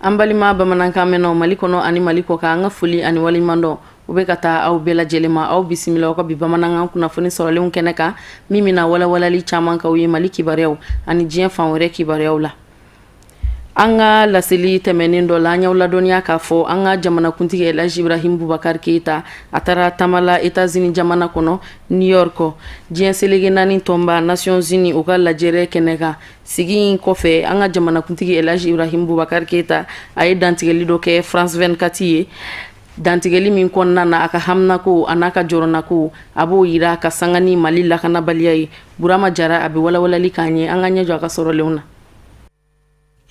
An balima bamanankan mɛnnaw Mali kɔnɔ ani Mali kɔkan, an ka foli ani waleɲumandɔn u bɛ ka taa aw bɛɛ lajɛlen ma. Aw bisimila aw ka bi bamanankan kunnafoni sɔrɔlenw kɛnɛ kan, min bɛna walawalali caman k'aw ye Mali kibaruyaw ani diɲɛ fan wɛrɛ kibaruyaw la. An ka laseli tɛmɛnen dɔ la, an y'aw ladɔnniya k'a fɔ an ka jamanakuntigi Elhaji Ibrahim Boubacar Keita, a taara taama la États-Unis jamana kɔnɔ, New York, diɲɛ seleke naani tɔnba Nations Unies, u ka lajɛrɛ kɛnɛ kan. Sigi in kɔfɛ, an ka jamanakuntigi Elhaji Ibrahim Boubacar Keita, a ye dantigɛli dɔ kɛ France 24 ye, dantigɛli min kɔnɔna na, a ka haminako a n'a ka jɔrɔnako, a b'o yira ka sanga ni Mali lakanabaliya ye. Burama Jara, a bɛ walawalali k'an ye. An ka ɲɛ jɔ a ka sɔrɔlenw na.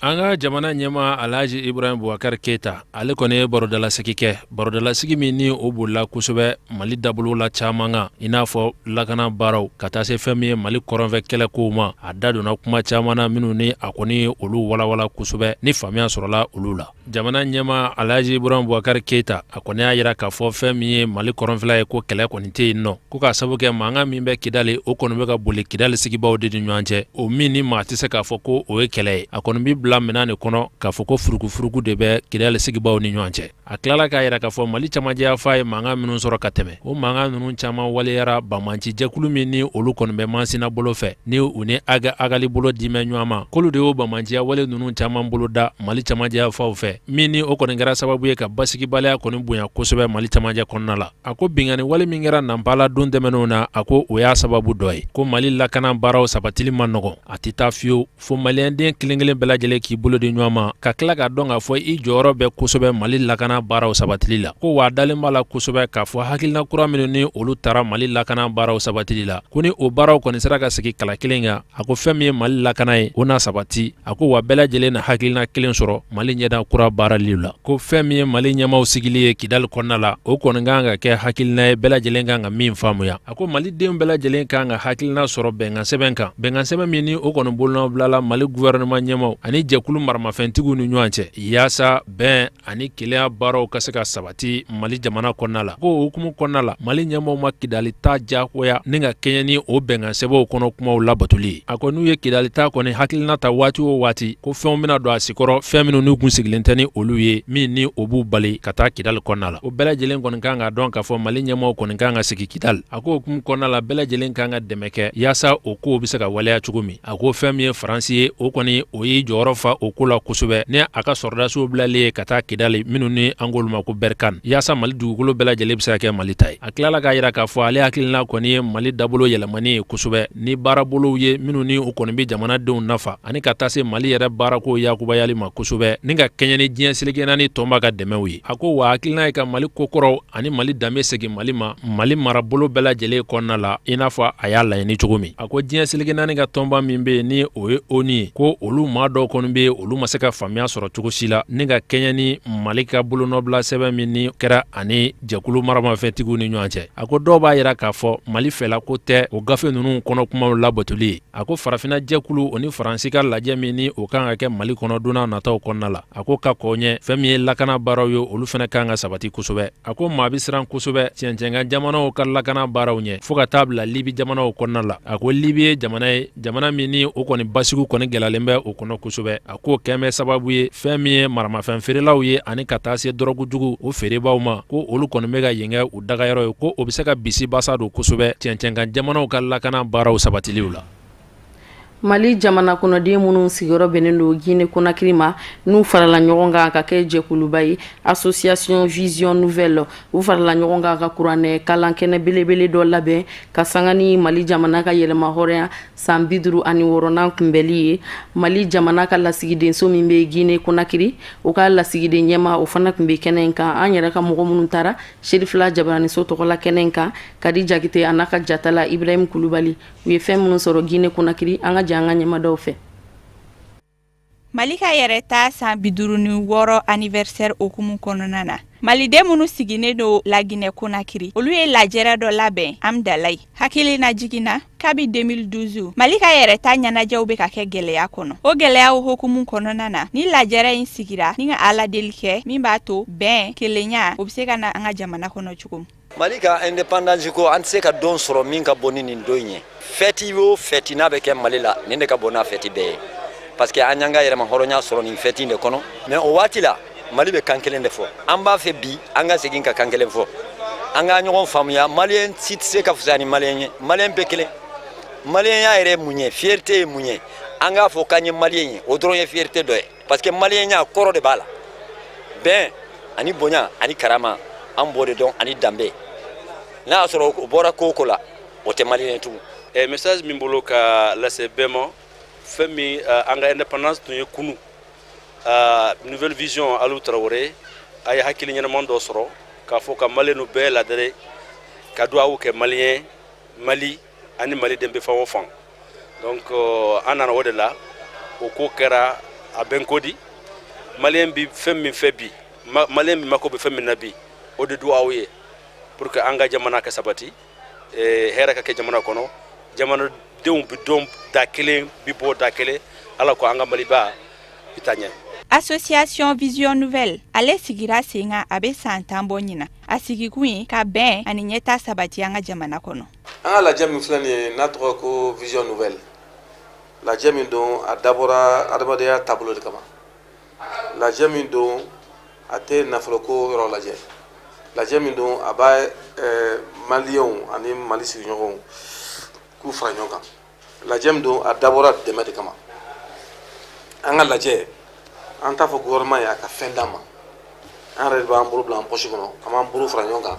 An ka jamana ɲɛmaa Alhaji Ibrahim Boubacar Keita, ale kɔni ye barodalasigi kɛ, barodalasigi min ni o bolila kosɛbɛ Mali dabolo la caman kan, i n'a fɔ lakana baaraw, ka taa se fɛn min ye Mali kɔrɔnfɛ kɛlɛkow ma. A da donna kuma caman na minnu ni a kɔni ye olu walawala kosɛbɛ, ni faamuya sɔrɔla olu la. Jamana ɲɛmaa Alhaji Ibrahim Boubacar Keita, a kɔni y'a jira k'a fɔ fɛn min ye Mali kɔrɔnfɛla ye, ko kɛlɛ kɔni tɛ yen nɔ, ko k'a sababu kɛ mankan min bɛ Kidali, o kɔni bɛ ka boli Kidali sigibaaw de ni ɲɔgɔn cɛ, o min ni maa tɛ se k'a fɔ ko o ye kɛlɛ ye. A kɔni bɛ bila minɛn de kɔnɔ k'a fɔ ko furukufuruku de bɛ Kidali sigibaaw ni ɲɔgɔn cɛ. A tilala k'a jira k'a fɔ Mali camancɛyanfan ye mankan minnu sɔrɔ ka tɛmɛ, o mankan ninnu caman waleyara banbaanci jɛkulu min ni olu kɔni bɛ Masina bolo fɛ, ni u ni Ag Agali bolo dimɛ ɲɔgɔn ma, k'olu de y'o banbaanciya wale ninnu caman boloda Mali camancɛyanfanw fɛ, min ni o kɔni kɛra sababu ye ka basigibaliya kɔni bonya kosɛbɛ Mali camancɛ kɔnɔna la. A ko binkanni wale min kɛra Nanpala don tɛmɛnenw na, a ko o y'a sababu dɔ ye. Ko Mali lakana baaraw sabatili man nɔgɔn, a tɛ taa fiyewu fo maliyɛnden kelen kelen bɛɛ lajɛlen k'i bolo di ɲɔgɔn ma, ka tila k'a dɔn k'a fɔ i jɔyɔrɔ bɛ kosɛbɛ Mali lakana baaraw sabatili la. Ko wa a dalen b'a la kosɛbɛ k'a fɔ hakilina kura minnu ni olu taara Mali lakana baaraw sabatili la, ko ni o baaraw kɔni sera ka sigi kala kelen kan, a ko fɛn min ye Mali lakana ye, o na sabati. A ko wa bɛɛ lajɛlen na hakilina kelen sɔrɔ Mali ɲɛda kura baarali la. Ko fɛn min ye Mali ɲɛmaaw sigili ye Kidali kɔnɔna la, o kɔni kan ka kɛ hakilina ye bɛɛ lajɛlen kan ka min faamuya. A ko maliden bɛɛ lajɛlen kan ka hakilina sɔrɔ bɛnkan sɛbɛn kan, bɛnkan sɛbɛn min ni o kɔni bolonɔbilala Mali gouvernement ɲɛmaaw ani jɛkulu maramafɛntigiw ni ɲɔgɔn cɛ, yaasa bɛn ani kelenya baaraw ka se ka sabati Mali jamana kɔnɔna la. Ko o hukumu kɔnɔna la, Mali ɲɛmaaw ma Kidali taa diyagoya ni ka kɛɲɛ ni o bɛnkan sɛbɛnw kɔnɔ kumaw labatoli ye. A ko n'u ye Kidali taa kɔni hakilina ta waati o waati, ko fɛnw bɛna don a sikɔrɔ, fɛn minnu n'u kun sigilen tɛ ni olu ye, min ni o b'u bali ka taa Kidali kɔnɔna la. O bɛɛ lajɛlen kɔni kan k'a dɔn k'a fɔ Mali ɲɛmaaw kɔni kan ka sigi Kidali. A ko o hukumu kɔnɔna la, bɛɛ lajɛlen kan ka dɛmɛ kɛ yaasa o kow bɛ se ka waleya cogo min. A ko fɛn min ye Faransi ye, o kɔni o y'i jɔyɔrɔ fa o ko la kosɛbɛ, ni a ka sɔrɔdasiw bilalen ye ka taa Kidali, minnu ni an k'olu ma ko Barkhane, yaasa Mali dugukolo bɛɛ lajɛlen bɛ se ka kɛ Mali ta ye. A tilala k'a jira k'a fɔ ale hakilina kɔni ye Mali dabolo yɛlɛmani ye kosɛbɛ ni baarabolow ye minnu ni u kɔni bɛ jamanadenw nafa, ani ka taa se Mali yɛrɛ baarako yakubayali ma kosɛbɛ, ni ka kɛɲɛ ni diɲɛ seleke naani tɔnba ka dɛmɛw ye. A ko wa hakilina ye ka Mali kokɔrɔw ani Mali danbe segin Mali ma, Mali marabolo bɛɛ lajɛlen kɔnɔna la, i n'a fɔ a y'a laɲini cogo min. A ko diɲɛ seleke naani ka tɔnba min bɛ yen, ni o ye ONU ye, ko olu maa dɔw kɔni bɛ yen, olu ma se ka faamuya sɔrɔ cogo si la ni ka kɛɲɛ ni Mali ka bolonɔbila sɛbɛn min ni kɛra ani jɛkulu maramafɛntigiw ni ɲɔgɔn cɛ. A ko dɔw b'a jira k'a fɔ Mali fɛla ko tɛ o gafe ninnu kɔnɔ kumaw labatoli ye. A ko farafinna jɛkulu, o ni Faransi ka lajɛ min ni o kan ka kɛ Mali kɔnɔ don nataw kɔnɔna la, a ko ka kɔn ɲɛ, fɛn min ye lakana baaraw ye, olu fana kan ka sabati kosɛbɛ. A ko maa bɛ siran kosɛbɛ cɛncɛnkan jamanaw ka lakana baaraw ɲɛ, fo ka taa bila Libi jamanaw kɔnɔna la. A ko Libi ye jamana ye, jamana min ni o kɔni basigi kɔni gɛlɛyalen bɛ o kɔnɔ kosɛbɛ. A k'o kɛn bɛ sababu ye fɛn min ye maramafɛn feerelaw ye ani ka taa se dɔrɔgu jugu o feerebaaw ma, ko olu kɔni bɛ ka yen kɛ u dagayɔrɔ ye, ko o bɛ se ka bisibasa don kosɛbɛ cɛncɛnkan jamanaw ka lakana baaraw sabatiliw la. Mali jamana kɔnɔden minnu sigiyɔrɔ bɛnnen don Guinée Conakry ma, n'u farala ɲɔgɔn kan ka kɛ jɛkuluba ye, Association Vision Nouvelle, u farala ɲɔgɔn kan ka kuranɛ kalan kɛnɛ belebele dɔ labɛn ka sanga ni Mali jamana ka yɛrɛma hɔrɔnya san 56nan kunbɛli ye. Mali jamana ka lasigidenso min bɛ Guinée Conakry, o ka lasigiden ɲɛmaa, o fana tun bɛ kɛnɛ in kan. An yɛrɛ ka mɔgɔ minnu taara Serifila Jabaraniso tɔgɔla kɛnɛ in kan, Kadi Jakite a n'a ka jatala Ibrahim Kulubali, u ye fɛn minnu sɔrɔ Guinée Conakry, an ka jɛ an ka ɲɛmadaw fɛ. Mali ka yɛrɛta san 56 anniversaire hukumu kɔnɔna na, maliden minnu siginnen don Laginɛ Konakiri, olu ye lajɛrɛ dɔ labɛn Amdalayi. Hakili na jiginna kabi 2012 Mali ka yɛrɛta ɲɛnajɛw bɛ ka kɛ gɛlɛya kɔnɔ. O gɛlɛyaw hukumu kɔnɔna na, ni lajɛrɛ in sigira ni ka Ala deli kɛ min b'a to bɛn, kelenya, o bɛ se ka na an ka jamana kɔnɔ cogo min. Mali ka indépendance ko, an tɛ se ka don sɔrɔ min ka bon ni nin don in ye. Fête o fête n'a bɛ kɛ Mali la, nin de ka bon n'a fête bɛɛ ye. Parce que an y'an ka yɛrɛma hɔrɔnya sɔrɔ nin fête in de kɔnɔ. Mais o waati la, Mali bɛ kan kelen de fɔ. An b'a fɛ bi an ka segin ka kan kelen fɔ, an ka ɲɔgɔn faamuya. Maliyɛn si tɛ se ka fisaya ni maliyɛn ye. Maliyɛn bɛɛ kelen. Maliyɛnya yɛrɛ ye mun ye? Fierté ye mun ye? An k'a fɔ k'an ye maliyɛn ye, o dɔrɔn ye fierté dɔ ye, parce que maliyɛnya kɔrɔ de b'a la: bɛn ani bonya ani karama. An b'o de dɔn, ani danbe. N'a y'a sɔrɔ o bɔra ko o ko la, o tɛ maliyɛn ye tugun. Message min bolo ka lase bɛɛ ma, fɛn min an ka indépendance tun ye kunu, Nouvelle Vision, Alu Tarawele a ye hakili ɲɛnaman dɔ sɔrɔ k'a fɔ ka maliyɛnw bɛɛ ladere ka duwawu kɛ maliyɛn, Mali ani maliden bɛ fan o fan. Donc an nana o de la, o ko kɛra a bɛn ko di. Maliyɛn bi fɛn min fɛ bi, maliyɛn bi mako bɛ fɛn min na bi, o de duwawu ye pour que an ka jamana ka sabati, hɛrɛ ka kɛ jamana kɔnɔ, jamanadenw bi dɔn da kelen, bi bɔ da kelen. Ala ko an ka Maliba bi taa ɲɛ. Association Vision Nouvelle, ale sigira sen kan, a bɛ san 10 bɔ ɲina. A sigikun ye ka bɛn ani ɲɛta sabati an ka jamana kɔnɔ. An ka lajɛ min filɛ nin ye, n'a tɔgɔ ko Vision Nouvelle, lajɛ min don, a dabɔra adamadenya taabolo de kama. Lajɛ min don, a tɛ nafoloko yɔrɔ lajɛ. Lajɛ min don, a b'a maliyɛnw ani Mali sigiɲɔgɔnw k'u fara ɲɔgɔn kan. Lajɛ min don, a dabɔra dɛmɛ de kama. An ka lajɛ, an t'a fɔ gouvernement ye a ka fɛn d'an ma. An yɛrɛ de b'an bolo bila an poche kɔnɔ, an b'an bolo fara ɲɔgɔn kan.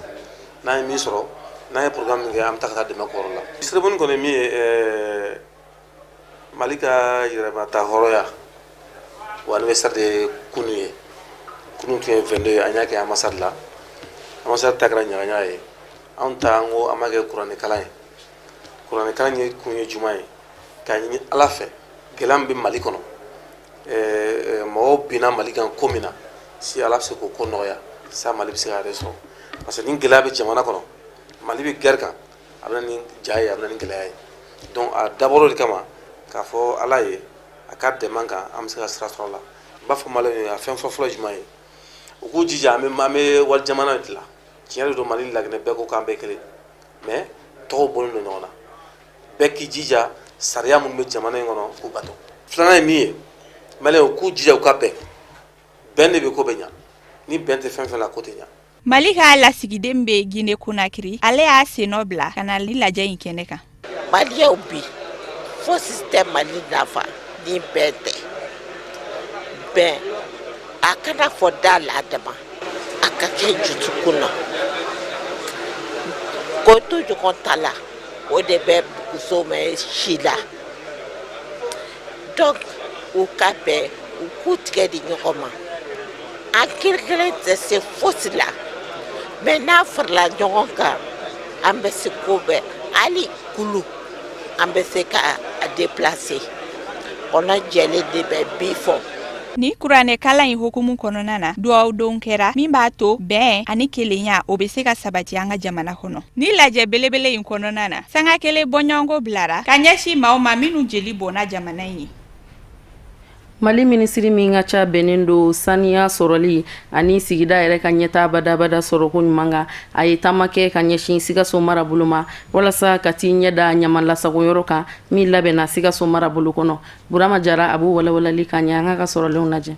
N'an ye min sɔrɔ, n'an ye programme min kɛ, an bɛ taa ka taa dɛmɛ k'o yɔrɔ la. Cérémonie kɔni ye min ye, Mali ka yɛrɛmata hɔrɔnya o anniversaire de ye kunu ye. Kunu tun ye 22 ye. An y'a kɛ ambassade la. Ambassade ta kɛra ɲagaɲaga ye. Anw ta, an ko an b'a kɛ kuranɛkalan ye. Kuranɛkalan ye kun ye juma ye k'a ɲini Ala fɛ, gɛlɛya min bɛ Mali kɔnɔ, mɔgɔw binna Mali kan ko min na, si Ala bɛ se k'o ko nɔgɔya sa, Mali bɛ se k'a yɛrɛ sɔrɔ, parce que ni gɛlɛya bɛ jamana kɔnɔ, Mali bɛ guerre kan, a bɛ na ni ja ye, a bɛ na ni gɛlɛya ye. Donc a dabɔra o de kama k'a fɔ Ala ye a ka dɛmɛ kan, an bɛ se ka sira sɔrɔ a la. N b'a fɔ maliyɛnw ye, a fɛn fɔlɔ-fɔlɔ ye jumɛn ye? U k'u jija, an bɛ wali jamana de la. Tiɲɛ de don, Mali, Laginɛ, bɛɛ ko k'an bɛɛ kelen, mais tɔgɔw bɔlen don ɲɔgɔn na. Bɛɛ k'i jija, sariya minnu bɛ jamana in kɔnɔ, k'u bato. Filanan ye min ye, maliyɛnw k'u jija u ka bɛn. Bɛn de bɛ ko bɛ ɲa. Ni bɛn tɛ fɛn fɛn la, ko tɛ ɲa. Mali ka lasigiden bɛ Gine Konakiri, ale y'a sennɔ bila ka na ni lajɛ in kɛnɛ kan. Maliyɛnw bi, fosi tɛ Mali nafa ni bɛn tɛ. Bɛn, a kana fɔ da la dama, a ka kɛ dusukun na. Ko to ɲɔgɔn ta la, o de bɛ muso mɛn si la. Donc u ka bɛn, u k'u tigɛ di ɲɔgɔn ma. An kelen kelen tɛ se fosi la, mais n'a farala ɲɔgɔn kan, an bɛ se ko bɛɛ. Hali kulu, an bɛ se ka a déplacer. Kɔnɔ jɛlen de bɛ bi fɔ. Ni kuranɛkalan in hukumu kɔnɔna na, duwawu don kɛra min b'a to bɛn ani kelenya, o bɛ se ka sabati an ka jamana kɔnɔ. Ni lajɛ belebele in kɔnɔna na, sanga kelen bɔɲɔgɔnko bilara ka ɲɛsin maaw ma minnu jeli bɔnna jamana in ye. Mali minisiri min ka ca bɛnnen don saniya sɔrɔli ani sigida yɛrɛ ka ɲɛta badabada sɔrɔko ɲuman kan, a ye taama kɛ ka ɲɛsin Sikaso marabolo ma walasa ka t'i ɲɛ da ɲaman lasagoyɔrɔ kan min labɛnna Sikaso marabolo kɔnɔ. Burama Jara, a b'o walawalali ka ɲɛ. An ka sɔrɔlenw lajɛ.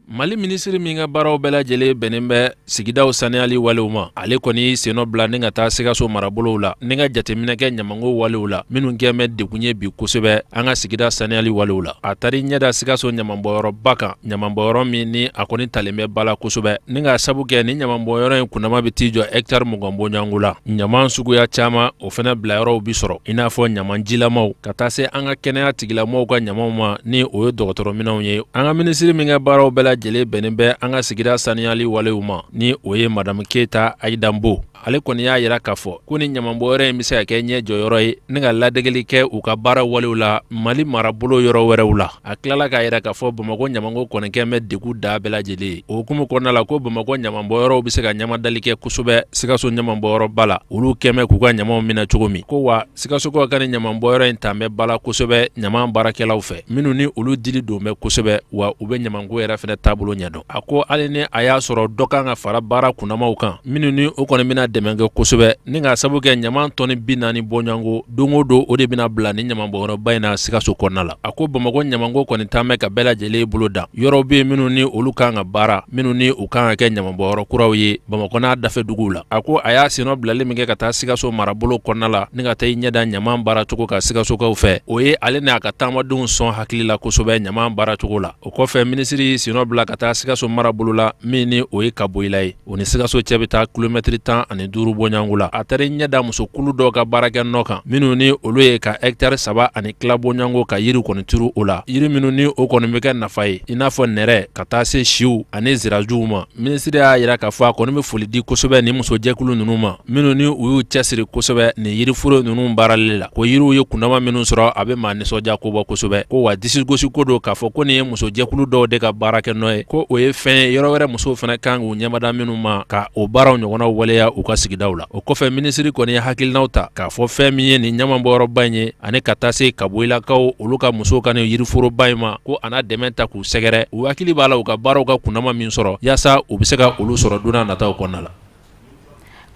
Mali minisiri min ka baaraw bɛɛ lajɛlen bɛnnen bɛ sigidaw saniyali walew ma, ale kɔni sennɔ bila ni ka taa Sikaso marabolow la ni ka jateminɛ kɛ ɲamanko walew la minnu kɛn bɛ degun ye bi kosɛbɛ an ka sigida saniyali walew la. A taara ɲɛ da Sikaso ɲamanbɔyɔrɔba kan, ɲamanbɔyɔrɔ min ni a kɔni talen bɛ ba la kosɛbɛ, ni ka sabu kɛ ni ɲamanbɔyɔrɔ in kundama bɛ t'i jɔ hɛkitari 20 bɔɲɔgɔnko la. Ɲaman suguya caman, o fana bilayɔrɔw bi sɔrɔ, i n'a fɔ ɲaman jilamaw, ka taa se an ka kɛnɛya tigilamɔgɔw ka ɲamaw ma, ni o ye dɔgɔtɔrɔminɛnw ye. An ka minisiri min ka baaraw bɛɛ lajɛlen bɛnnen bɛ an ka sigida saniyali walew ma, ni o ye madamu Keyita Ayida Nbo, ale kɔni y'a yira k'a fɔ ko ni ɲamanbɔyɔrɔ in bɛ se ka kɛ ɲɛ jɔyɔrɔ ye ni ka ladegeli kɛ u ka baara walew la Mali marabolo yɔrɔ wɛrɛw la. A tilala k'a yira k'a fɔ Bamakɔ ɲamanko kɔni kɛn bɛ degun da bɛɛ lajɛlen ye. O hukumu kɔnɔna la, ko Bamakɔ ɲamanbɔyɔrɔw bɛ se ka ɲamadali kɛ kosɛbɛ Sikaso ɲamanbɔyɔrɔba la, olu kɛn bɛ k'u ka ɲamaw minɛ cogo min. Ko wa Sikasokaw ka nin ɲamanbɔyɔrɔ in tan bɛ ba la kosɛbɛ ɲaman baarakɛlaw fɛ, minnu ni olu dili don bɛ kosɛbɛ, wa u bɛ ɲamanko yɛrɛ fana taabolo ɲɛdɔn. A ko hali ni a y'a sɔrɔ dɔ kan ka fara baara kunnamaw kan, minnu ni o kɔni bɛna bɛna dɛmɛ kɛ kosɛbɛ ni k'a sabu kɛ ɲaman tɔni 40 bɔɲɔgɔnko don o don, o de bɛna bila ni ɲamanbɔnyɔrɔba in na Sikaso kɔnɔna la. A ko Bamakɔ ɲamanko kɔni taa bɛ ka bɛɛ lajɛlen bolo dan. Yɔrɔw bɛ yen minnu ni olu kan ka baara, minnu ni u kan ka kɛ ɲamanbɔnyɔrɔ kuraw ye Bamakɔ n'a dafɛ duguw la. A ko a y'a sennɔ bilali min kɛ ka taa Sikaso marabolo kɔnɔna la ni ka taa i ɲɛda ɲaman baaracogo kan Sikasokaw fɛ, o ye ale n'a ka taamadenw sɔn hakili la kosɛbɛ ɲaman baaracogo la. O kɔfɛ, minisiri y'i sennɔ bila ka taa Sikaso marabolo la, min ni o ye Kaboyila ye. O ni Sikaso cɛ bɛ taa kilomɛtiri 15 bɔɲɔgɔnko la. A taara i ɲɛ da musokulu dɔw ka baarakɛ nɔ kan, minnu ni olu ye ka hɛkitari 3 1/4 bɔɲɔgɔnko ka yiri kɔni turu o la, yiri minnu ni o kɔni bɛ kɛ nafa ye, i n'a fɔ nɛrɛ, ka taa se siw ani zirajuw ma. Minisiri y'a jira k'a fɔ a kɔni bɛ foli di kosɛbɛ ni musojɛkulu ninnu ma, minnu ni u y'u cɛsiri kosɛbɛ nin yiriforo ninnu baarali la. Ko yiriw ye kundama minnu sɔrɔ, a bɛ maa nisɔndiya ko bɔ kosɛbɛ. Ko wa disigosi ko don k'a fɔ ko nin ye musojɛkulu dɔw de ka baarakɛ nɔ ye, ko o ye fɛn ye yɔrɔ wɛrɛ musow fana kan k'u ɲɛmada minnu ma ka o baaraw ɲɔgɔnnaw waleya u ka sigidaw la. O kɔfɛ, minisiri kɔni ye hakilinaw ta k'a fɔ fɛn min ye nin ɲamanbɔyɔrɔba in ye ani ka taa se Kaboyilakaw olu ka musow ka nin yiriforoba in ma, ko a na dɛmɛ ta k'u sɛgɛrɛ. U hakili b'a la u ka baaraw ka kundama min sɔrɔ, yaasa u bɛ se ka olu sɔrɔ don nataw kɔnɔna la.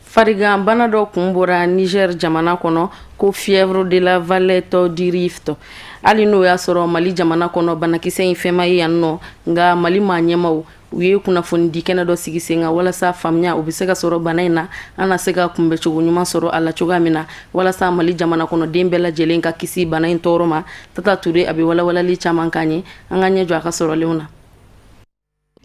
Farigan bana dɔ kun bɔra Niger jamana kɔnɔ ko fièvre de la vallée du Rift. Hali n'o y'a sɔrɔ Mali jamana kɔnɔ banakisɛ in fɛn ma ye yan nɔ, nka Mali maa ɲɛmaw u ye kunnafonidi kɛnɛ dɔ sigi sen kan walasa faamuya o bɛ se ka sɔrɔ bana in na, an na se ka kunbɛcogo ɲuman sɔrɔ a la cogoya min na, walasa Mali jamana kɔnɔden bɛɛ lajɛlen ka kisi bana in tɔɔrɔ ma. Tata Ture, a bɛ walawalali caman k'an ye. An ka ɲɛ jɔ a ka sɔrɔlenw na.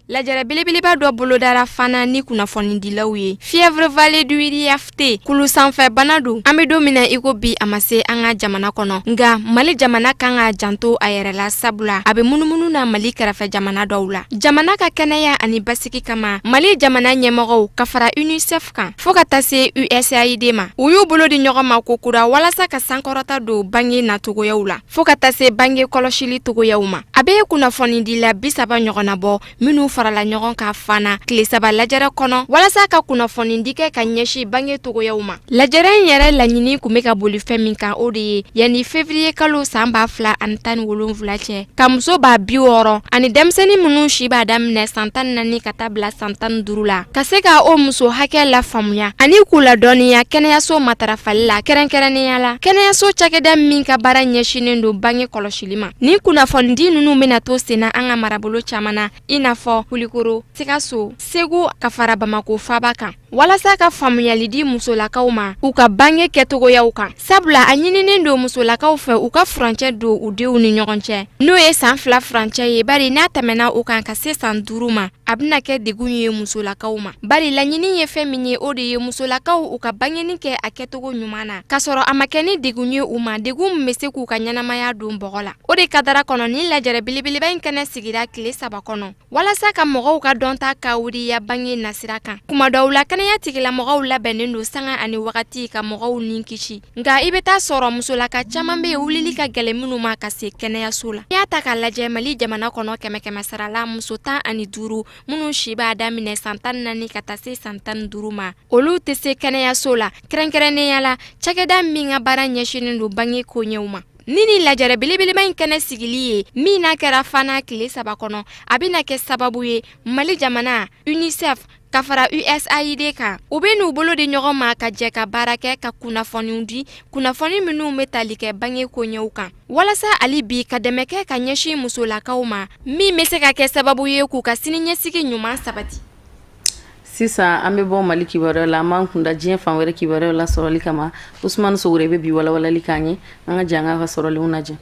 Lajɛrɛ belebeleba dɔ bolodara fana ni kunnafonidilaw ye. Fièvre vallée du Rift, kulu sanfɛ bana don. An bɛ don min na i ko bi, a ma se an ka jamana kɔnɔ, nka Mali jamana kan ka janto a yɛrɛ la, sabula a bɛ munumunu na Mali kɛrɛfɛ jamana dɔw la. Jamana ka kɛnɛya ani basigi kama, Mali jamana ɲɛmɔgɔw ka fara UNICEF kan fɔɔ ka taa se USAID ma, u y'u bolo di ɲɔgɔn ma ko kura walasa ka sankɔrɔta don bange nacogoyaw la, fɔɔ ka taa se bange kɔlɔsili togoyaw ma. A bɛ kunnafonidila 30 ɲɔgɔnna bɔ minnu farala ɲɔgɔn kan fana tile 3 lajɛrɛ kɔnɔ walasa ka kunnafonidi kɛ ka ɲɛsin bange togoyaw ma. Lajɛrɛ in yɛrɛ laɲini kun bɛ ka boli fɛn min kan, o de ye yanni fevriye kalo san 2017 cɛ, ka muso 60 000 ani denmisɛnnin minnu si b'a daminɛ san 14 ka taa bila san 15 la, ka se ka o muso hakɛ lafaamuya ani k'u ladɔnniya kɛnɛyaso matarafali la, kɛrɛnkɛrɛnnenya la kɛnɛyaso cakɛda min ka baara ɲɛsinnen don bange kɔlɔsili ma. Nin kunnafonidi ninnu bɛna to senna an ka marabolo caman na, i n'a fɔ Kulikoro, Sikaso, Segu, ka fara Bamako faaba kan, walasa ka faamuyali di musolakaw ma u ka bange kɛcogoyaw kan, sabula a ɲininen don musolakaw fɛ u ka furancɛ don u denw ni ɲɔgɔn cɛ, n'o ye san 2 furancɛ ye, bari n'a tɛmɛna o kan ka se san 5 ma, a bɛna kɛ degun ye musolakaw ma. Bari laɲini ye fɛn min ye, o de ye musolakaw u ka bangeni kɛ a kɛcogo ɲuman na, k'a sɔrɔ a ma kɛ ni degun ye u ma, degun min bɛ se k'u ka ɲɛnamaya don bɔgɔ la. O de kadara kɔnɔ, nin lajɛrɛ belebeleba in kɛnɛ sigira tile 3 kɔnɔ walasa ka mɔgɔw ka dɔnta ka wuriya bange nasira kan. Kuma dɔw la, kɛnɛya tigilamɔgɔw labɛnnen don sanga ani wagati ka mɔgɔw ni kisi, nka i bɛ taa sɔrɔ musolaka caman bɛ yen, wulili ka gɛlɛn minnu ma ka se kɛnɛyaso la. N'i y'a ta k'a lajɛ, Mali jamana kɔnɔ, kɛmɛ kɛmɛ sara la, muso 15 minnu si b'a daminɛ san 14 ka taa se san 15 ma, olu tɛ se kɛnɛyaso la, kɛrɛnkɛrɛnnenya la cakɛda min ka baara ɲɛsinnen don bange koɲɛw ma. Ni lajɛrɛ belebeleba in kɛnɛ sigili ye min n'a kɛra fana tile 3 kɔnɔ, a bɛna kɛ sababu ye Mali jamana, UNICEF ka fara USAID kan, u bɛ n'u bolo di ɲɔgɔn ma ka jɛ ka baara kɛ, ka kunnafoniw di, kunnafoni minnu bɛ tali kɛ bange koɲɛw kan, walasa hali bi ka dɛmɛ kɛ ka ɲɛsin musolakaw ma, min bɛ se ka kɛ sababu ye k'u ka siniɲɛsigi ɲuman sabati. Sisan an bɛ bɔ Mali kibaruya la, an b'an kunda diɲɛ fan wɛrɛ kibaruyaw la sɔrɔli kama. Usumani Sogore bɛ bi walawalali k'an ye. An ka jɛ an k'a ka sɔrɔlenw lajɛ.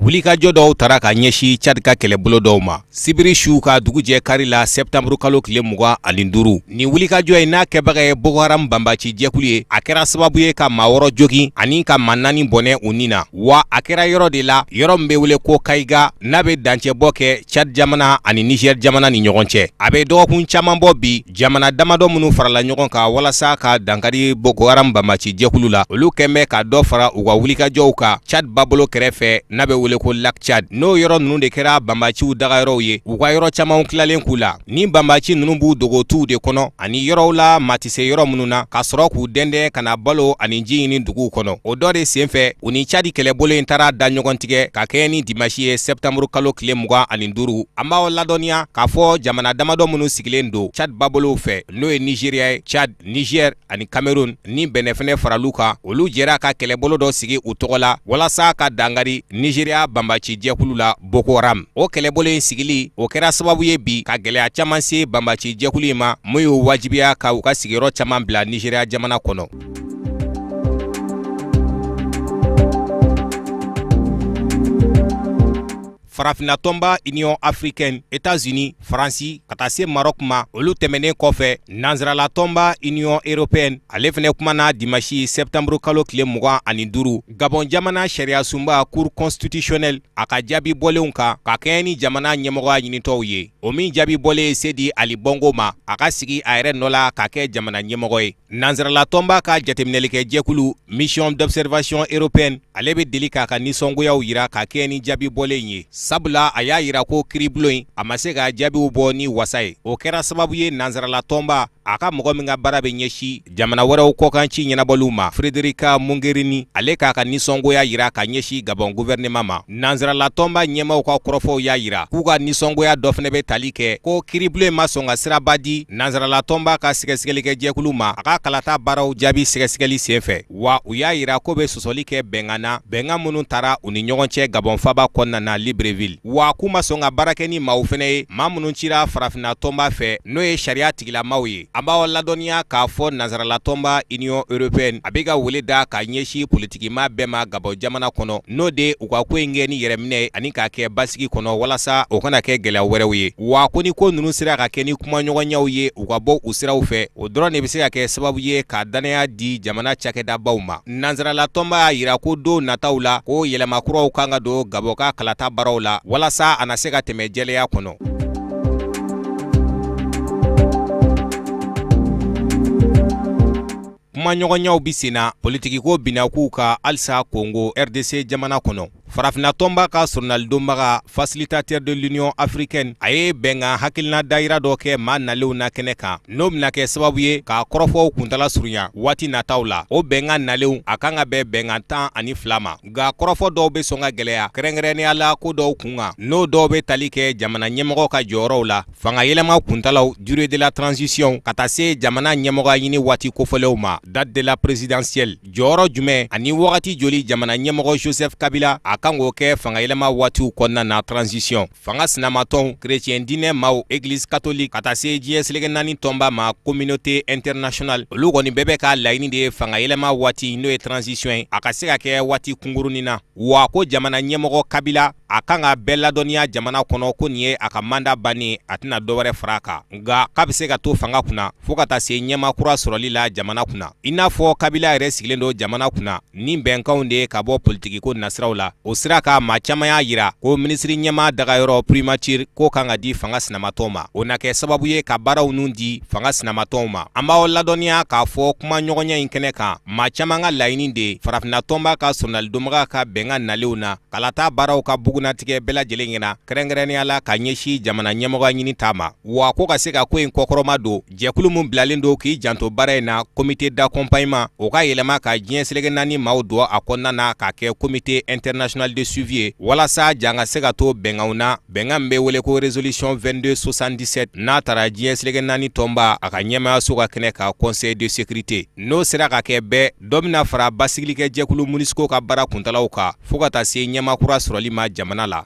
Wulikajɔ dɔw tara ka ɲɛsin Tchad ka kɛlɛbolo dɔw ma sibiri su ka dugu jɛ kari la, sɛptanburu kalo tile 25. Nin wulikajɔ in n'a kɛbaga ye Boko Haram banbaci jɛkulu ye, a kɛra sababu ye ka maa 6 jogin ani ka maa 4 bɔnɛ u ni na. Wa a kɛra yɔrɔ de la, yɔrɔ min bɛ wele ko Kayiga, n'a bɛ dancɛbɔ kɛ Tchad jamana ani Niger jamana ni ɲɔgɔn cɛ. A bɛ dɔgɔkun caman bɔ bi, jamana damadɔ minnu farala ɲɔgɔn kan walasa ka dankari Boko Haram banbaci jɛkulu la, olu kɛn bɛ ka dɔ fara u ka wulikajɔw kan Tchad babolo kɛrɛfɛ n'a bɛ wele ko ko Lac Tchad. N'o yɔrɔ ninnu de kɛra banbaciw dagayɔrɔw ye, u ka yɔrɔ camanw tilalen k'u la. Ni banbaci ninnu b'u dogo tuw de kɔnɔ ani yɔrɔw la maa tɛ se yɔrɔ minnu na, ka sɔrɔ k'u dɛndɛn ka na balo ani ji ɲini duguw kɔnɔ. O dɔ de senfɛ, u ni Tchad kɛlɛbolo in taara da ɲɔgɔn tigɛ ka kɛɲɛ ni dimasi ye sɛptanburu kalo tile 25. An b'aw ladɔnniya k'a fɔ jamana damadɔ minnu sigilen don Tchad babolow fɛ, n'o ye Nizeriya ye, Tchad, Niger ani Cameroun, ni Benin fɛnɛ faral'u kan, olu jɛra ka kɛlɛbolo dɔ sigi u tɔgɔ la walasa ka dankari Nigeria banbaci jɛkulu la Boko Haram. O kɛlɛbolo in sigili, o kɛra sababu ye bi ka gɛlɛya caman se banbaci jɛkulu in ma, mun y'u wajibiya ka u ka sigiyɔrɔ caman bila Nigeria jamana kɔnɔ. Farafinna tɔnba Union africaine, États-Unis, Faransi ka taa se Maroc ma, olu tɛmɛnen kɔfɛ, nansarala tɔnba Union européenne ale fɛnɛ kumana dimasi sɛptanburu kalo tile 25 Gabon jamana sariyasunba Cour constitutionnelle a ka jaabi bɔlenw kan ka kɛɲɛ ni jamana ɲɛmɔgɔya ɲinitɔw ye. O min jaabi bɔlen ye se di Ali Bongo ma a ka sigi a yɛrɛ nɔ la ka kɛ jamana ɲɛmɔgɔ ye. Nansarala tɔnba ka jateminɛlikɛ jɛkulu Mission d'observation européenne ale bɛ deli k'a ka nisɔngoyaw jira ka kɛɲɛ ni jaabi bɔlen ye, sabula a y'a jira ko kiiribulon in a ma se ka jaabiw bɔ ni wasa ye. O kɛra sababu ye nansarala tɔnba a ka mɔgɔ min ka baara bɛ ɲɛsin jamana wɛrɛw kɔkanci ɲɛnabɔliw ma, Federica Mogherini, ale k'a ka nisɔngoya jira ka ɲɛsin Gabon gouvernement ma. Nansarala tɔnba ɲɛmaaw ka kɔrɔfɔw y'a jira k'u ka nisɔngoya dɔ fana bɛ tali kɛ ko kiiribulon in ma sɔn ka siraba di nansarala tɔnba ka sɛgɛsɛgɛlikɛ jɛkulu ma a ka kalata baaraw jaabi sɛgɛsɛgɛli senfɛ. Wa u y'a jira k'o bɛ sɔsɔli kɛ bɛnkan na, bɛnkan minnu tara u ni ɲɔgɔn cɛ Gabon faaba kɔnɔna na Libreville. Wa k'u ma sɔn ka baara kɛ ni maaw fana ye, maa minnu cira farafinna tɔnba fɛ, n'o ye sariya tigilamaw ye. An b'aw ladɔnniya k'a fɔ nansarala tɔnba Union européenne a bɛ ka wele da ka ɲɛsin politikimaa bɛɛ ma Gabon jamana kɔnɔ, n'o de u ka ko in kɛ ni yɛrɛminɛ ye ani k'a kɛ basigi kɔnɔ walasa o kana kɛ gɛlɛya wɛrɛw ye. Wa ko ni ko ninnu sera ka kɛ ni kumaɲɔgɔnyaw ye, u ka bɔ u siraw fɛ, o dɔrɔn de bɛ se ka kɛ sababu ye ka dannaya di jamana cakɛdabaw ma. Nansarala tɔnba y'a jira ko don nataw la, ko yɛlɛma kuraw kan ka don Gabon ka kalata baaraw la walasa a na se ka tɛmɛ jɛlenya kɔnɔ. Kumaɲɔgɔnyaw bɛ senna politikiko binnakuw kan halisa Kongo RDC jamana kɔnɔ. Farafinna tɔnba ka soronalidonbaga facilitateur de l'Union africaine a ye bɛnkan hakilina dayira dɔ kɛ maa nalenw na kɛnɛ kan, n'o bɛna kɛ sababu ye ka kɔrɔfɔw kuntala surunya waati nataw la. O bɛnkan nalenw a kan ka bɛn bɛnkan 12 ma, nka kɔrɔfɔ dɔw bɛ sɔn ka gɛlɛya, kɛrɛnkɛrɛnnenya la ko dɔw kun kan, n'o dɔw bɛ tali kɛ jamana ɲɛmɔgɔ ka jɔyɔrɔw la, fanga yɛlɛma kuntalaw, durée de la transition, ka taa se jamana ɲɛmɔgɔya ɲini waati kofɔlenw ma, date de la présidentielle. Jɔyɔrɔ jumɛn ani wagati joli jamana ɲɛmɔgɔ Joseph Kabila a kan k'o kɛ fanga yɛlɛma waatiw kɔnɔna na, transition. Fanga sinamatɔnw, chrétien diinɛ maaw, église catholique, ka taa se diɲɛ seleke naani tɔnba ma, communauté internationale, olu kɔni bɛɛ bɛ ka laɲini de ye fanga yɛlɛma waati, n'o ye transition ye, a ka se ka kɛ waati kunkurunin na. Wa ko jamana ɲɛmɔgɔ Kabila a kan ka bɛɛ ladɔnniya jamana kɔnɔ ko nin ye a ka mandat bannen, a tɛna dɔwɛrɛ fara a kan, nka k'a bɛ se ka to fanga kunna fo ka taa se ɲɛmaa kura sɔrɔli la jamana kunna. I n'a fɔ Kabila yɛrɛ sigilen don jamana kunna ni bɛnkanw de ye ka bɔ politikiko nasiraw la. O sira kan, maa caman y'a jira ko minisiri ɲɛmaa dagayɔrɔ primature k'o kan ka di fanga sinamatɔnw ma. O na kɛ sababu ye ka baaraw nun di fanga sinamatɔnw ma. An b'aw ladɔnniya k'a fɔ kumaɲɔgɔnya in kɛnɛ kan, maa caman ka laɲini de ye farafinna tɔnba ka soronalidonbaga ka bɛnkan nalenw na kalata baaraw ka bugunnatigɛ bɛɛ lajɛlen ɲɛna, kɛrɛnkɛrɛnnenya la ka ɲɛsin jamana ɲɛmɔgɔya ɲini ta ma. Wa ko ka se ka ko in kɔkɔrɔma don, jɛkulu min bilalen don k'i janto baara in na, comité d'accompagnement, o ka yɛlɛma ka diɲɛ seleke naani maaw don a kɔnɔna na k'a kɛ comité international de suivi ye, walasa jan ka se ka to bɛnkanw na, bɛnkan min bɛ wele ko résolution 2277, n'a tara diɲɛ seleke naani tɔnba a ka ɲɛmaayaso ka kɛnɛ kan, conseil de sécurité. N'o sera ka kɛ bɛɛ, dɔ bɛna fara basigilikɛ jɛkulu MONUSCO ka baara kuntalaw kan fo ka taa se ɲɛmaa kura sɔrɔli ma jamana la.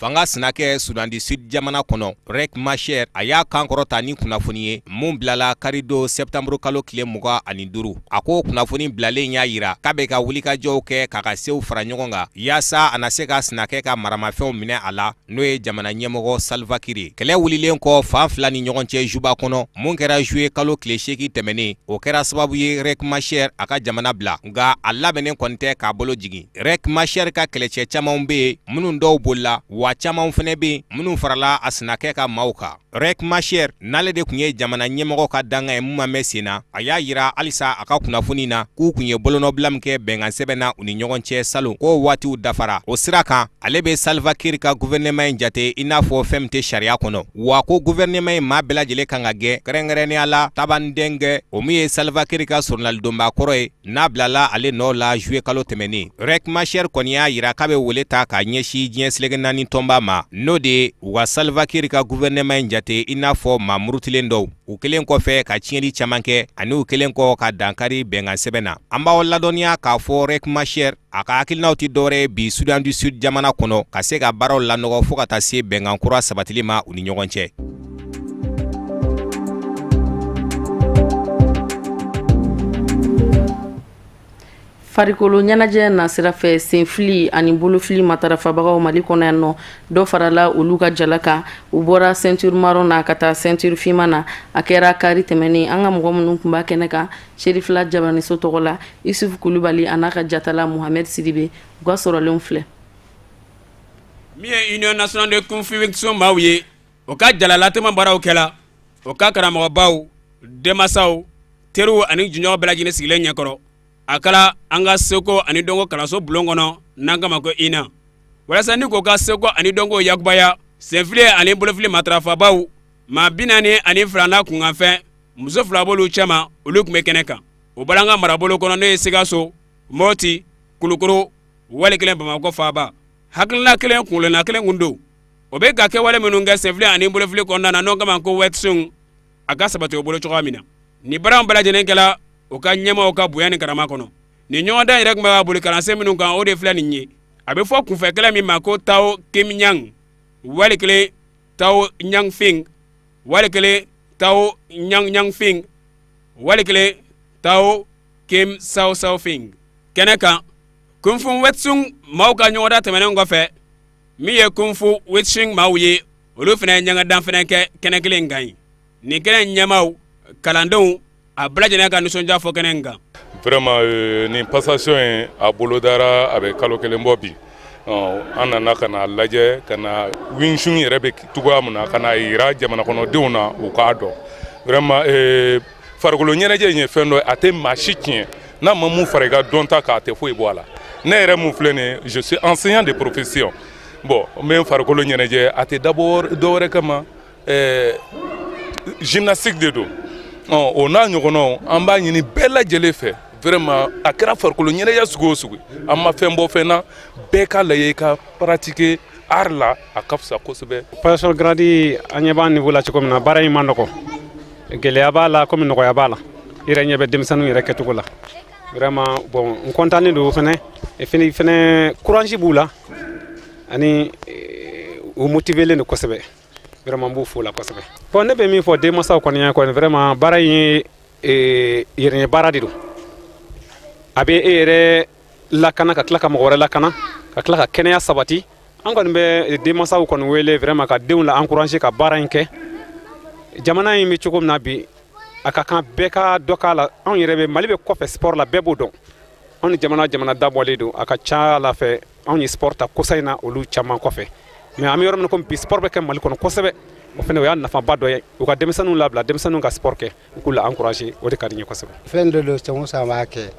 Fanga sinakɛ Soudan du Sud jamana kɔnɔ, Riek Machar, a y'a kan kɔrɔta ni kunnafoni ye mun bilala karidon septembre kalo tile 25. A ko kunnafoni bilalen y'a jira k'a bɛ ka wulikajɔw kɛ k'a ka sew fara ɲɔgɔn kan yaasa a na se ka sinakɛ ka maramafɛnw minɛ a la, n'o ye jamana ɲɛmɔgɔ Salva Kiir ye. Kɛlɛ wulilen kɔ fan fila ni ɲɔgɔn cɛ Juba kɔnɔ, mun kɛra juillet kalo tile 8 tɛmɛnen, o kɛra sababu ye Riek Machar a ka jamana bila, nka a labɛnnen kɔni tɛ k'a bolo jigin. Riek Machar ka kɛlɛcɛ camanw bɛ yen minnu dɔw bolila, wa Wa caman fana bɛ yen minnu farala a sinakɛ ka maaw kan. Riek Machar, n'ale de tun ye jamana ɲɛmɔgɔ ka dankan ye min ma mɛn sen na, a y'a jira halisa a ka kunnafoni na k'u tun ye bolonɔbila min kɛ bɛnkan sɛbɛn na u ni ɲɔgɔn cɛ salon, k'o waatiw dafara. O sira kan, ale bɛ Salva Kiir ka gouvernement in jate i n'a fɔ fɛn min tɛ sariya kɔnɔ, wa ko gouvernement in maa bɛɛ lajɛlen kan ka gɛn, kɛrɛnkɛrɛnnenya la Taban Deng Gai, o min ye Salva Kiir ka soronalidonba kɔrɔ ye, n'a bilala ale nɔ la juillet kalo tɛmɛnen. Riek Machar kɔni y'a jira k'a bɛ wele ta k'a ɲɛsin diɲɛ seleke naani tɔnba ma, n'o de ye u ka Salva Kiir ka gouvernement in jate i n'a fɔ maa murutilen dɔw, u kɛlen kɔfɛ ka tiɲɛni caman kɛ ani u kɛlen kɔ ka dankari bɛnkan sɛbɛn na. An b'aw ladɔnniya k'a fɔ Riek Machar a ka hakilinaw tɛ dɔwɛrɛ ye bi Soudan du Sud jamana kɔnɔ ka se ka baaraw lanɔgɔ fo ka taa se bɛnkan kura sabatili ma u ni ɲɔgɔn cɛ. Farikolo ɲɛnajɛ nasira fɛ, senfili ani bolofili matarafabagaw Mali kɔnɔ yan nɔ, dɔ farala olu ka jala kan. U bɔra ceinture marron na ka taa ceinture finman na. A kɛra kari tɛmɛnen. An ka mɔgɔ minnu tun b'a kɛnɛ kan Serifila Jabaniso tɔgɔ la, Isufu Kulubali a n'a ka jatala Mohamed Sidibe, u ka sɔrɔlenw filɛ. Min ye Union nationale de Kung Fu Wing Chun maaw ye, o ka jalalatɛmɛ baaraw kɛla o ka karamɔgɔbaw, denmansaw, teriw ani jɛɲɔgɔn bɛɛ lajɛlen sigilen ɲɛkɔrɔ. A kɛra an ka seko ani dɔnko kalanso bulon kɔnɔ n'an k'a ma ko INA, walasa ni k'o ka seko ani dɔnko yakubaya. Senfili ani bolofili matarafabaw maa 42 n'a kunkanfɛn, muso 2 b'olu cɛma, olu tun bɛ kɛnɛ kan. O bɔra an ka marabolo kɔnɔ, n'o ye Sikaso, Moti, Kulukoro, wali kelen Bamakɔ faaba. Hakilina kelen, kuntilenna kelen kun don. O bɛ ka kɛwale minnu kɛ senfili ani bolofili kɔnɔna na, n'o k'a ma ko Wing Chun, a ka sabati o bolo cogoya min na. Nin baara bɛɛ lajɛlen kɛla o ka ɲɛmaaw ka bonya ni karama kɔnɔ. Nin ɲɔgɔndan yɛrɛ tun bɛ ka boli kalansen minnu kan, o de filɛ nin ye. A bɛ fɔ kunfɛ kɛlɛ min ma ko Tao Kim Yang, wali kelen Tao Yang Fing, wali kelen Tao Yang Yang Fing, wali kelen Tao Kim Sao Sao Fing. Kɛnɛ kan, Kung Fu Wing Chun maaw ka ɲɔgɔndan tɛmɛnen kɔfɛ, min ye Kung Fu Wing Chun maaw ye, olu fana ye ɲɔgɔndan fana kɛ kɛnɛ kelen in kan yen. Nin kɛnɛ in ɲɛmaaw, kalandenw, a bɛɛ lajɛlen ka nisɔndiya fɔ kɛnɛ in kan. Vraiment nin passation in a bolodara, a bɛ kalo kelen bɔ bi. An nana ka na lajɛ, ka na Wing Chun yɛrɛ bɛ cogoya min na, ka na yira jamana kɔnɔdenw na, u k'a dɔn. Vraiment farikolo ɲɛnajɛ in ye fɛn dɔ ye, a tɛ maa si tiɲɛ. N'a ma mun fara i ka dɔnta kan, a tɛ foyi bɔ a la. Ne yɛrɛ mun filɛ nin ye, je suis enseignant de profession. Bon, n bɛ farikolo ɲɛnajɛ, a tɛ dabɔ dɔwɛrɛ kama, gymnastique de don. O n'a ɲɔgɔnnaw, an b'a ɲini bɛɛ lajɛlen fɛ, vraiment a kɛra farikolo ɲɛnajɛ sugu o sugu, an ma fɛn bɔ fɛn na, bɛɛ k'a lajɛ i ka pratiquer art la, a ka fisa kosɛbɛ. Passation grade, an ɲɛ b'a niveau la cogo min na, baara in ma nɔgɔ. Gɛlɛya b'a la komi nɔgɔya b'a la. I yɛrɛ ɲɛ bɛ denmisɛnninw yɛrɛ kɛcogo la. Vraiment, bon, n kɔntannen don fɛnɛ, et fɛnɛ courage b'u la ani u motivélen don kosɛbɛ. Vraiment, n b'u fo la kosɛbɛ. Bon, ne bɛ min fɔ denmansaw kɔni ye kɔni, vraiment baara in ye yɛrɛɲɛ baara de don. A bɛ e yɛrɛ lakana, ka tila ka mɔgɔ wɛrɛ lakana, ka tila ka kɛnɛya sabati. An kɔni bɛ denmansaw kɔni wele vraiment ka denw la encourager ka baara in kɛ. Jamana in bɛ cogo min na bi, a ka kan bɛɛ ka dɔ k'a la. Anw yɛrɛ bɛ Mali bɛ kɔfɛ sport la, bɛɛ b'o dɔn. Anw ni jamana jamana dabɔlen don, a ka ca la fɛ anw ye sport ta kosa in na olu caman kɔfɛ. Mais an bɛ yɔrɔ min komi bi, sport bɛ kɛ Mali kɔnɔ kosɛbɛ. O fana, o y'a nafaba dɔ ye. U ka denmisɛnninw labila, denmisɛnninw ka sport kɛ, u k'u la encourager, o de ka di n ye kosɛbɛ. Fɛn dɔ don, san o san b'a kɛ.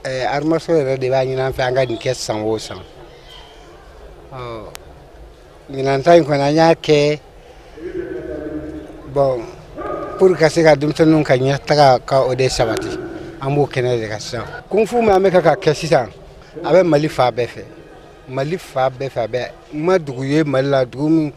Arts martiaux yɛrɛ de b'a ɲini an fɛ an ka nin kɛ san o san. Ɔ, ɲinan ta in kɔni, an y'a kɛ bon pour ka se ka denmisɛnninw ka ɲɛtaga ka o de sabati. An b'o kɛnɛ de kan sisan. Kung fu min an bɛ ka kɛ sisan, a bɛ Mali fan bɛɛ fɛ, Mali fan bɛɛ fɛ. A bɛ n ma dugu ye Mali la, dugu min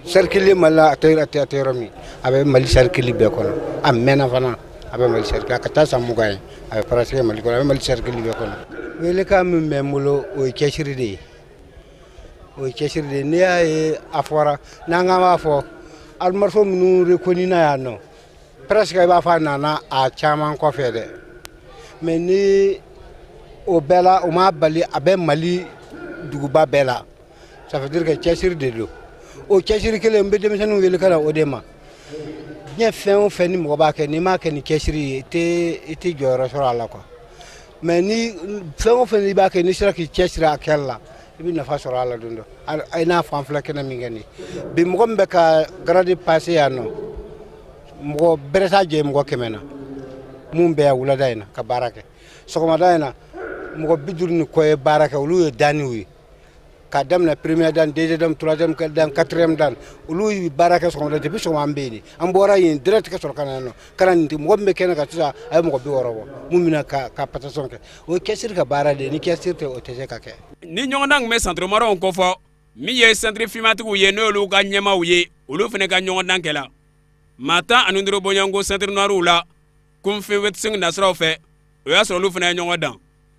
cercle Mali la, a tɛ a tɛ yɔrɔ min. A bɛ Mali cercle bɛɛ kɔnɔ. A mɛnna fana, a bɛ Mali cercle, a ka taa san 20 ye, a bɛ pratiquer Mali kɔnɔ, a bɛ Mali cercle bɛɛ kɔnɔ. Welekan min bɛ n bolo, o ye cɛsiri de ye, o ye cɛsiri de ye. N'i y'a ye a fɔra n'an k'an b'a fɔ arts martiaux minnu reconnu na yan nɔ, presque i b'a fɔ a nana a caman kɔfɛ dɛ. Mais ni o bɛɛ la, o m'a bali a bɛ Mali duguba bɛɛ la. Ça veut dire que cɛsiri de don. O cɛsiri kelen, n bɛ denmisɛnninw wele ka na o de ma. Diɲɛ fɛn o fɛn ni mɔgɔ b'a kɛ, n'i m'a kɛ ni cɛsiri ye, i tɛ jɔyɔrɔ sɔrɔ a la quoi. Mais ni fɛn o fɛn i b'a kɛ, n'i sera k'i cɛsiri a kɛli la, I bɛ nafa sɔrɔ a la don dɔ. I n'a fɔ an filɛ kɛnɛ min kɛ nin bi, mɔgɔ min bɛ ka grade passer yan nɔ, mɔgɔ bɛrɛ t'a jɛ mɔgɔ 100 na. Mun bɛ yan wulada in na ka baara kɛ, sɔgɔmada in na mɔgɔ 50 ni kɔ ye baara kɛ. Olu ye danniw ye k'a daminɛ premier dan, deuxième dan, troisième dan, quatrième dan. Olu ye baara kɛ sɔgɔmada, depuis sɔgɔma an bɛ yen. An bɔra yen direct ka sɔrɔ ka na yan nɔ ka na nin. Mɔgɔ min bɛ kɛnɛ kan sisan, a ye mɔgɔ 60 bɔ. Mun bɛna ka passation kɛ, o ye caissière ka baara de ye. Ni caissière tɛ, o tɛ se ka kɛ. Ni ɲɔgɔndan tun bɛ ceinture marronw kofɔ, min ye ceinture finmatigiw ye, n'olu ka ɲɛmaaw ye, olu fana ka ɲɔgɔndan kɛla. Maa 15 bɔɲɔgɔnko ceinture noirew la, Kung Fu Wing Chun nasiraw fɛ, o y'a sɔrɔ olu fana ye ɲɔgɔn dan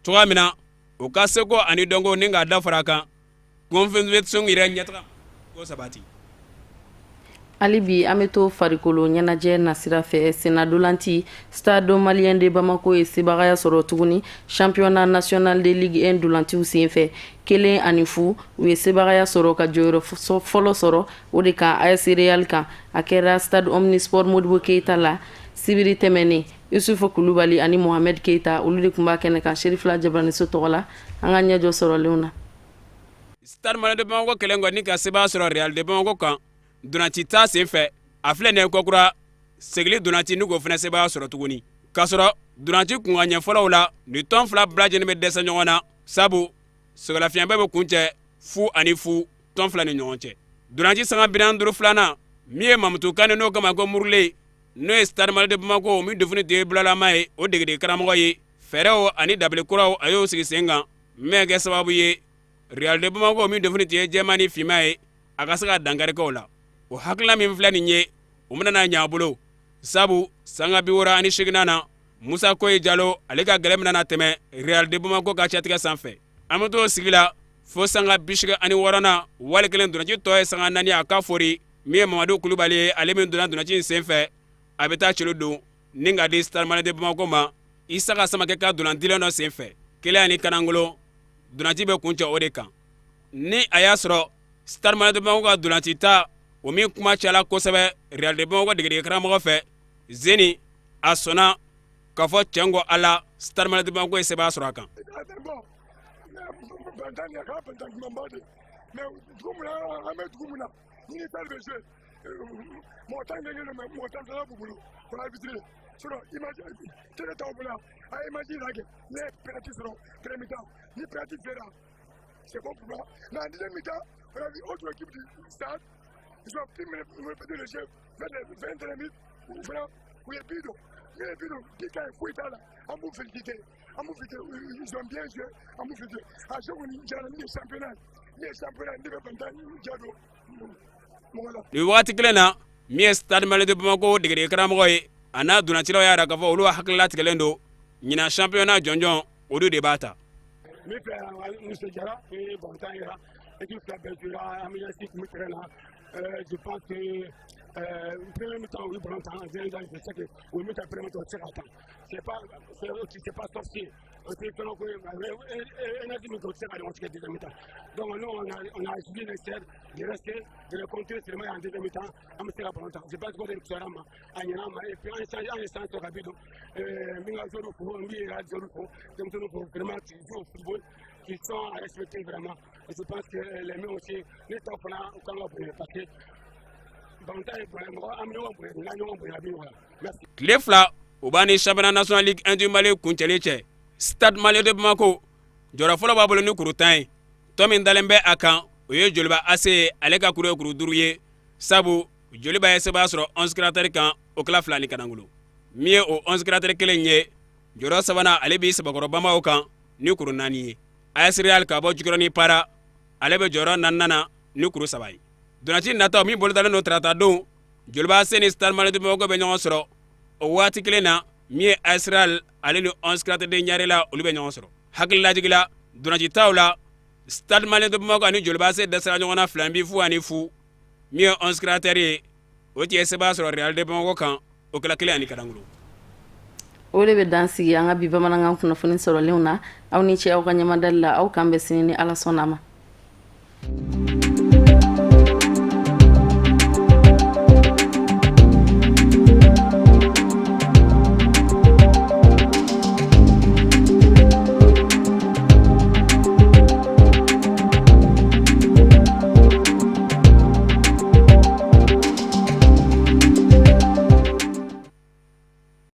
cogoya min na, u ka seko ani dɔnko ni k'a da fara a kan, Kung Fu Wing Chun yɛrɛ ɲɛtaga ko sabati. Hali bi an bɛ to farikolo ɲɛnajɛ nasira fɛ. Sennadolanci Stade Malien de Bamako ye sebagaya sɔrɔ tuguni championnat national de Ligue 1 dolanciw senfɛ, 1-0. U ye sebagaya sɔrɔ ka jɔyɔrɔ fɔlɔ sɔrɔ o de kan AS Real kan. A kɛra stade Omnisport Modibo Keyita la sibiri tɛmɛnen. Yusufu Kulubali ani Mohamed Keyita, olu de tun b'a kɛnɛ kan Serifila Jabaraniso tɔgɔ la. An ka ɲɛjɔ sɔrɔlenw na. Stade Malien de Bamako kɛlen kɔ ni ka sebaya sɔrɔ Real de Bamako kan dolanci ta senfɛ, a filɛ nin ye kɔkura segili dolanci ni k'o fana sebaya sɔrɔ tuguni, k'a sɔrɔ dolanci kunkan ɲɛ fɔlɔw la, nin tɔn fila bɛɛ lajɛlen bɛ dɛsɛ ɲɔgɔn na, sabu sɛgɛlafiɲɛbɔ bɛ kuncɛ 0-0 tɔn fila ni ɲɔgɔn cɛ. Dolanci sanga 45 filanan, min ye Mamutu Kane, n'o kama ko Murule, n'o ye Stade Malien de Bamako min defini tun ye bulalama ye, o degeden karamɔgɔ ye, fɛɛrɛw ani dabali kuraw a y'o sigi sen kan, min kɛ sababu ye Real de Bamako min defini tun ye jɛman ni finman ye, a ka se ka dankari kɛ o la. O hakilina min filɛ nin ye, o bɛna na ɲɛ a bolo, sabu sanga 68nan na, Musa Koyi Jalo, ale ka gɛlɛn bɛna na tɛmɛ Real de Bamako ka cɛtigɛ sanfɛ. An bɛ t'o sigi la fo sanga 86nan wali kelen. Dolanci tɔ ye sanga 4, a ka fori min ye Mamadu Kulubali ye, ale min donna dolanci in senfɛ, a bɛ taa celu don ni ka di Stade Malien de Bamako ma, Isaka Samakɛ ka dolandilen dɔ senfɛ, 1-0. Dolanci bɛ kuncɛ o de kan. Ni a y'a sɔrɔ Stade Malien de Bamako ka dolanci ta o min kuma cayala kosɛbɛ Real de Bamako degeden karamɔgɔ fɛ, Zeni a sɔnna k'a fɔ cɛn ko ala Stade Malien de Bamako ye sebaya sɔrɔ a kan. C'est bon pour moi. Mais en deuxième mi-temps, on a vu autre équipe du stade. Ils ont pu répéter le jeu vers les 21 minutes. Vraiment, u ye but don. N'u ye but don, bi ka ɲi, foyi t'a la. An b'u féliciter. An b'u féliciter. Ils ont bien joué. An b'u féliciter. A jeu kɔni diyara. Min ye championnat ye. Min ye championnat ye, ne bɛ balontan ja don mɔgɔ la. Nin wagati kelen na, min ye Stade Malien de Bamako degeden karamɔgɔ ye, a n'a dolancilaw y'a jira k'a fɔ olu hakililatigɛlen don ɲinan championnat jɔnjɔn, olu de b'a ta. Min fɛ nisɔndiyara ni balontan yɛrɛ, équipe fila bɛɛ jouera, ambiance tun bɛ terrain na. Je pense que premier mi-temps, u ye ballon tan, deuxième mi-temps, je sais que u ye min ta premier mi-temps, u tɛ se k'a tan. C'est pas sorcier, o tɛ fɛn ko ye, énergie min kɛ, u tɛ se ka ɲɔgɔn tigɛ deuxième mi-temps. Donc nous, on a jugé nécessaire de rester, de les contrer seulement en deuxième mi-temps, an bɛ se ka ballon tan. Je pense que o de fisayara an ma, a ɲɛna an ma. Et puis an ye changé, an ye chance sɔrɔ ka but don. N bɛ n ka joueurs fo, n bɛ yɛrɛ joueurs fo, denmisɛnninw fo, vraiment, qui jouent au football, qui sont à respecter vraiment. Et je pense que les miens aussi, ne taw fana, u kan ka bonya, parce que balontan ye bonya, mɔgɔ an bɛ ɲɔgɔn bonya, n'an ɲɔgɔn bonya, a bɛ ɲɔgɔn la. Merci. Tile 2 o b'a ni championnat national Ligue 1 du Mali kuncɛli cɛ. Stade Malien de Bamako, jɔyɔrɔ fɔlɔ b'a bolo ni kuru 10 ye. Tɔn min dalen bɛ a kan, o ye Joliba AC ye, ale ka kuru ye kuru 5 ye, sabu Joliba ye sebaya sɔrɔ 11 Créateurs kan, o kɛla 2-0. Min ye o 11 Créateurs kelen ye, jɔyɔrɔ sabanan, ale b'i Sabakɔrɔ Bamaw kan ni kuru 4 ye. AS Real ka bɔ Jikɔrɔni Para, ale bɛ jɔyɔrɔ naaninan na ni kuru 3 ye. Dolanci nataw min bolodalen don tarata don, Joliba AC ni Stade Malien de Bamako bɛ ɲɔgɔn sɔrɔ. O waati kelen na, min ye AS Real, ale ni 11 Créateurs de Ɲarela, olu bɛ ɲɔgɔn sɔrɔ. Hakililajigila, dolanci taw la, Stade Malien de Bamako ani Joliba AC dɛsɛra ɲɔgɔn na 2 bi 0-0. Min ye 11 Créateurs ye, o tun ye sebaya sɔrɔ Real de Bamako kan, o kɛla 1-0. O de bɛ dan sigi an ka bi bamanankan kunnafoni sɔrɔlenw na. Aw ni ce aw ka ɲɛmadali la. Aw kan bɛ sini ni Ala sɔnna ma.